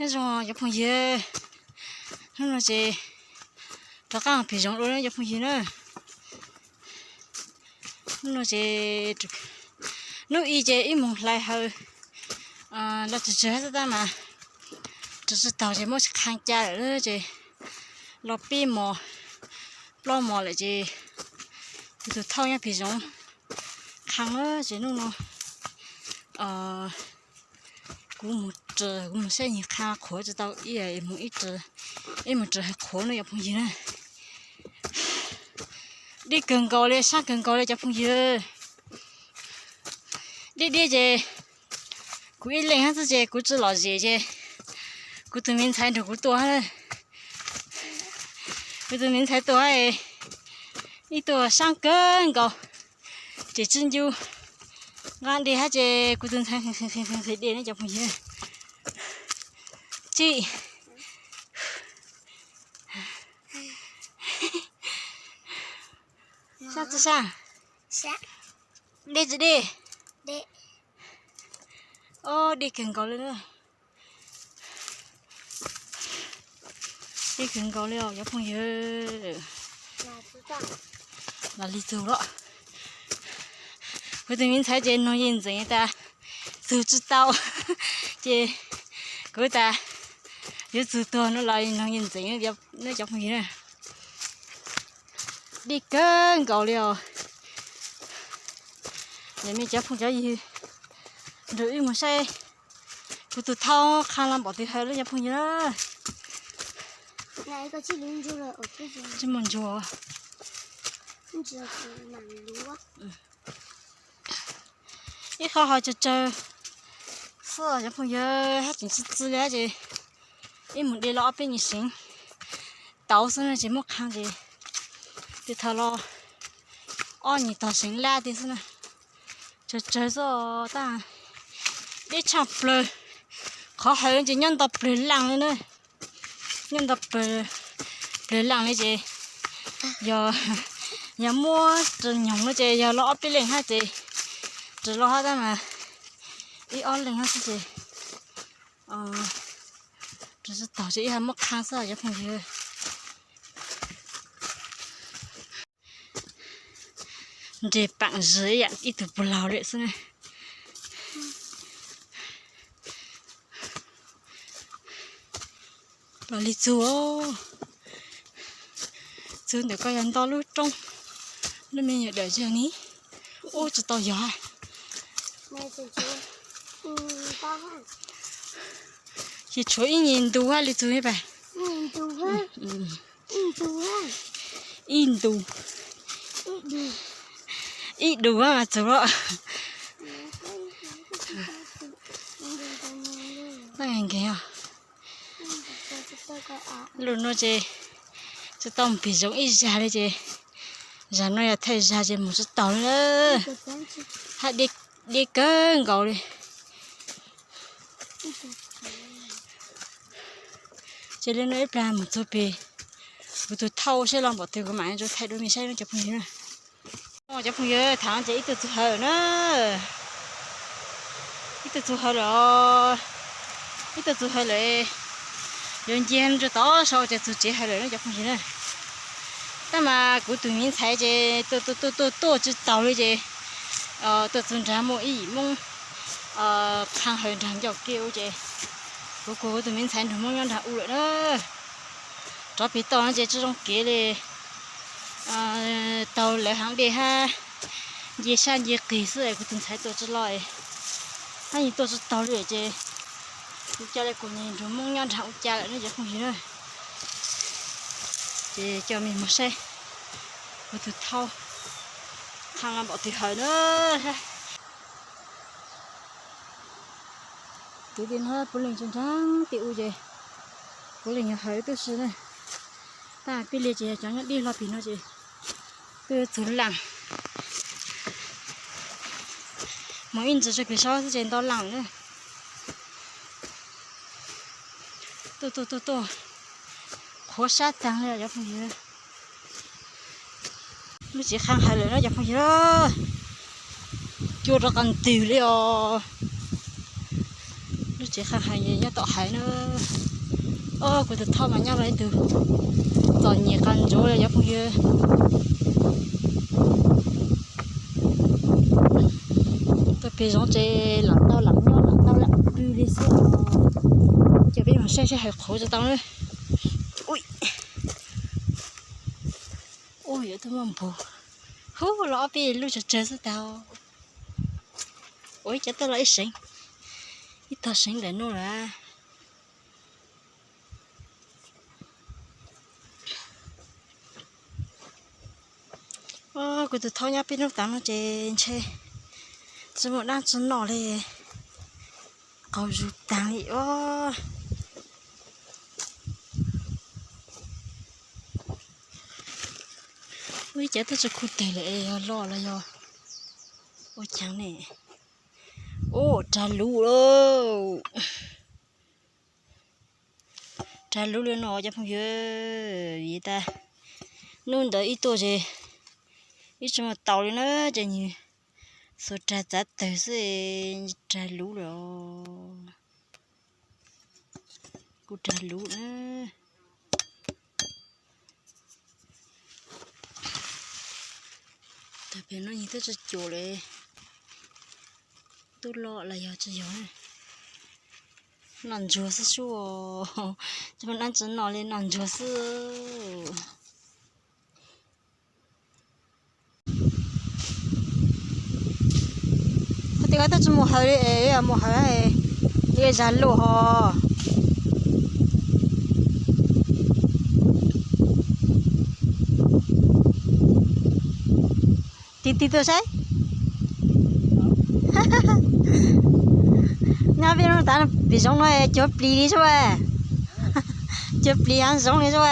Nyob zoo cov phooj ywg, hnub no ces rov qab phim zoov dua cov phooj ywg na. Hnub no ces hnub i ces ib moos hlais hawm los tsawg tsawg xwb tab mas rov tsis taus ces muab qhee ca lawm ces los pib mos plaub mos lawm ces kuv tus thauj nyob phim zoov qhee na ces hnub no kuv mus, kuv mus saib nws qhee qhuav tsis tau ib mus, ib mus raws qhuav no cov phooj ywg na. Dib kawg nkaus li, sab kawg nkaus li cov phooj ywg. Dib dib ces kuv ib leeg hab xwb ces kuv tsis lom zem ces kuv tus me ntxhais nrog kuv tua. Kuv tus me ntxhais tua, ib tug sab kawg nkaus ces tsis ncu nqa dej hab ces kuv tus ntxhais nqhis dej ne cov phooj ywg. Tsis sab tsis sab, dej tsis dej. Ob, dej kawg nkaus li. Dej kawg nkaus li os cov phooj ywg. Los li txug lawm. Kuv tus me ntxhais ces noog yej ntxeev tas txug tsis tau ces kuv tas yuav txug tuag no los noog yej ntxeev ne cov phooj ywg na. Dej kawg nkaus li os. Nim no cov phooj cov ywg, nrug wb mus saib kuv tus thauj qhee los npaum twg hawm lawm cov phooj ywg na. Tsis muaj ntsuag. Ib qho ho tsawg tsawg xwb cov phooj ywg, hab tseem txi txi li ces ib mus de los ob peb nyuag seev tauv xwb na ces muab qhee ces twb thaum los ob nyuag tog seev laj tiag xwb na. Tsawg tsawg xwb tab, deb tshaj plawg, qhov hawm ces nyob nto plawg laaj li na. Nyob nto plawg laaj li ces yog, yog muab raws nyoog no ces yog los ob peb leej hab ces raws los hab tab mas ib ob leej hab xwb ces raws tsis taug ces ib hab muab qhee xwb cov phooj ywg. Nres paam zws ib yam ib tug puag laug li xwb na. Los li txug, txug ntawm ko yog nto lub roob, lub me nyuam dawm zag ni, ub tsis tau yog. Ces tshuav ib nyuag ntu hab li txug ne pas. Ib ntu, ib du mas txug lawm. Nkeeg os. Lub no ces tsis tau mus pem zoov ib zag li ces zag no yog thaij zag ces mus tsis taus li na. Hab deb kawg nkaus li. Ces li no ib plag mus txug pem kuv tus thauj saib los npaum twg kuv mam rov thaij dua mej saib cov phooj ywg na. Cov phooj ywg, thaum no ces ib tug txug hawm na. Ib tug txug hawm lawm os. Ib tug txug hawm lawm. Yuav nce mus rau tod sau ces txug tsev hawm lawm na cov phooj ywg na. Tab mas kuv tus me ntxhais ces tuaj tuaj tuaj tuaj tsis taus li ces tuaj txug nrag muaj ib yim Moob qhee hawm nrag ncauj kev ua ces kuv kuas kuv tus me ntxhais nrug Moob nyob nrag u lawm na. Rov pem toj no ces tsis zoo kev li, taug lawv heev dej hab nce sab nce qig xwb es kuv tus ntxhais tuaj tsis los, hab yeej tuaj tsis taug li ces kuv ca le kuv nrug Moob nyob nrag u ca lawm ne cov phooj ywg na. Ces coj mej mus saib kuv tus thauj qhee los npaum twg hawm na. Tiv li no puav leej tseem nrag tim u ces puav leej yog hawm tub si na. Tab pib li ces yog cov nyob dib hlo pem no ces twb txug laaj. Mus ib ntsis tso pem saub xwb ces nto laaj na. Tuaj tuaj tuaj tuaj, qhuav sab taag li cov phooj ywg. Lub tsev qhee hawm lawm na cov phooj ywg, cua rov qab ntws li os. Lub tsev qhee hawm nyob tom hawm na. Kuv tus thoj mas nyob li tus txom nyem qas ntsuav li cov phooj ywg. Tuaj pem zoov ces lam tau lam nyob lam tau lam pw li xwb. Ces peb mus saib seb hawv qhauv tsis tau na. Ui, ui, yuav tuaj muaj npus. Hub, los ob peb lub tsawg tsawg xwb tau. Ua ib cov tuaj los ib seev, ib tog seev ntawm no lawm. Kuv tus thoj nyob peb hnub tas no ces ntshe tsis muaj dab tsi noj li, qaug zug taag li os. Ua ib cov tuaj tsis khu teg lawm, yog loj los yog ua caag ne. Ua rag luv lauj. Rag luv li no cov phooj ywg, vim tas hnub ntawd ib tuaj ces ib tsis muaj taus li na, ces nws xuas rag txav tawg xwb, rag luv lawm. Kuj rag luv na. Tag pem no yeej twb tsis cuam li, tub loj los yog tsis yog. Noj ntsuag xwb sub, tsis muaj dab tsi noj li, noj ntsuag xwb. Qhov tias koj twb tsis mus hawv li es mus hawv li zag luj ho. Tig tig tuaj saib. Nyob peb lub tav pem zoov no cuag plis li sub, cuag plis hav zoov li sub.